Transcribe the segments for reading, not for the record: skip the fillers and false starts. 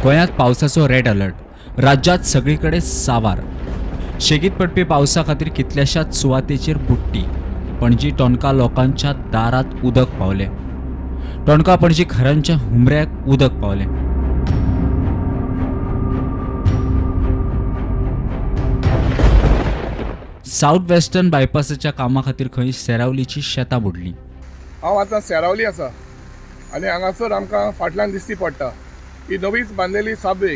गोंयांत पावसाचो red alert. राज्यांत सगळीकडे सावार. शेगीत पडपी पावसा खातीर कितल्याशाच सुवातेचेर बुडटी. पणजी टोणका लोकांच्या दारात उदक पावलें. टोणका पणजी घरांच्या हुमऱ्याक उदक पावलें. साऊथ वेस्टर्न बायपासाच्या कामा खातीर खंय सेरावलीची शेतां बुडली. हांव आतां सेरावली आसा आनी हांगासर आमकां फाटल्यान दिसती पडटा ही नवीच बांदलेली साबवे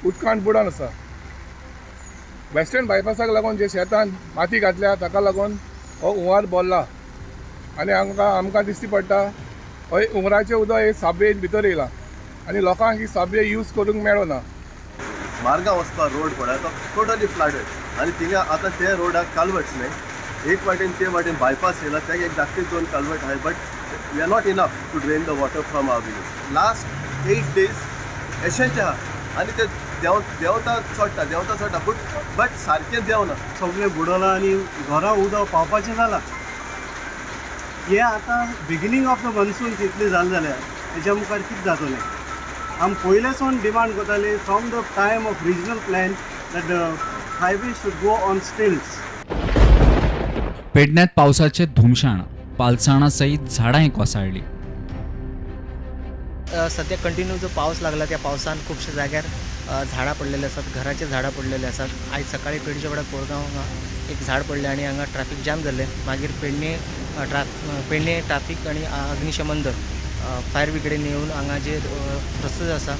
उदकान बुडोन आसा. वेस्टर्न बायपासाक लागून जे शेतान माती घातल्या ताका लागून हो हुंवार भरला आनी आमकां दिसती पडटा हय हुंगराचें उदक हे साबवेन भितर येयलां आनी लोकांक ही साबवे यूज करूंक मेळना. मार्गा वचपाक रोड पळय तो टोटली फ्लडेड आनी थिंगा आतां ते रोडाक कालवट्स न्हय, एक वाटेन ते वाटेन बायपास येयला, ताका एक धाकटी दोन कालवट आहाय, but we are not enough to drain the water from our village. Last 8 days एशेंच आहा आनी ते देंवता चडटा देंवता चडटा बट सारकें देंवना. सगळें बुडलां आनी घरां उदक पावपाचें जालां. हें आतां बिगिनींग ऑफ the monsoon इतलें जालें जाल्यार हेच्या मुखार कितें जातलें? आमी पयलें सावन डिमांड करताले from the time of regional plan that the highway should go on stilts. पेडण्यांत पावसाचे धुमशाण, पालसाणा सयत झाडांय कोसळ्ळी. सध्या कंटिन्यू जो पावस लागला त्या पावसान खुबशा जाग्यार झाडां पडलेले आसात, घराचे झाडां पडलेले आसात. आयज सकाळी पेडचे वाड्यार कोरगांव हांगा एक झाड पडलें आनी हांगा ट्राफीक जाम जाल्लें. मागीर पेडणे ट्राफीक आनी अग्निशमन दल फायर ब्रिगेडीन येवन हांगा जे रस्तो जो आसा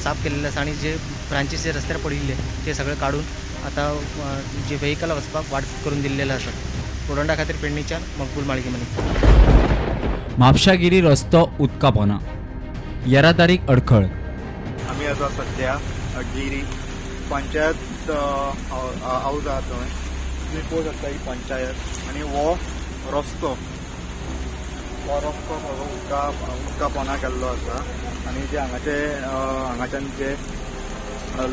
साफ केलेले आसा आनी जे ब्रांचीस जे रस्त्यार पडिल्ले ते सगळे काडून आतां जे व्हेकल वचपाक वाट करून दिल्लेले आसा. प्रुडंटा खातीर पेडणेच्यान मकबूल माळगेमनी. म्हापशागिरी रस्तो उदका पोना, येरादारीक अडखळ. आमी आतां सद्या गिरी पंचायत हावज आहा थंय तुमी पळोवंक शकता ही पंचायत आनी हो रस्तो सगळो उदका पोना केल्लो आसा आनी जे हांगाचे हांगाच्यान जे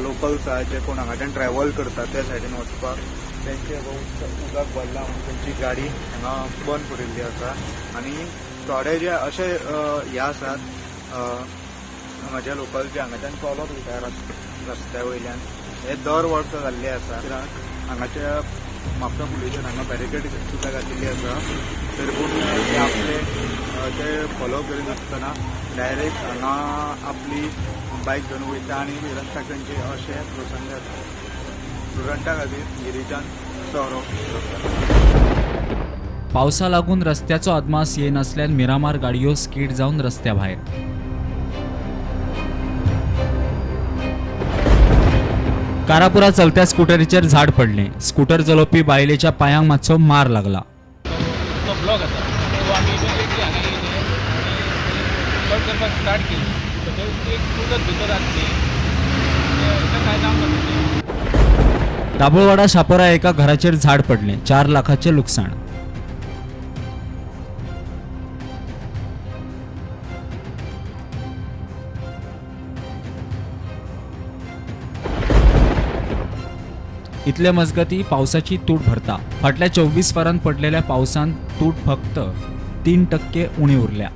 लोकल्स आहा जे कोण हांगाच्यान ट्रॅवल करता त्या सायडीन वचपाक तेंचे उदक भरलां म्हणून तेंची गाडी हांगा बंद पडिल्ली आसा. आनी थोडे जे अशे हे आसात हांगाचे लोकल जे हांगाच्यान चलत वयता रस्त्या वयल्यान, हे दर वर्सा जाल्ले आसा. हांगाच्या म्हापसा पुलिशेन हांगा बॅरिकेड सुद्दां घातिल्ली आसा, तरी पूण ते आपले ते फॉलो करिनासतना डायरेक्ट हांगा आपली बायक घेवन वयता आनी रस्त्याक तेंचे अशे प्रसंग जाता. स्टुडंटा खातीर गिरीच्यान सोरो. पावसा लागून रस्त्याचो अदमास येनासल्यान मिरामार गाडयो स्कीड जावन रस्त्या भायर. कारापुरा चलत्या स्कुटरीचेर झाड पडलें. स्कूटर चलोवपी बायलेच्या पांयांक मातसो मार लागला. तो ब्लॉक आसा तो आमी इमिडिएटली हांगा येयले आनी कट करपाक स्टार्ट केली. एक स्कूटर भितर आसली कांय जावंक नासलें. दाभोळवाडा शापोरा एका घराचेर झाड पडलें. 4 लाखाचें लुकसाण. इतले मजगती पावसाची तूट भरता. फाटल्या 24 वरांत पडलेल्या पावसान तूट फक्त 3% उणी उरल्या.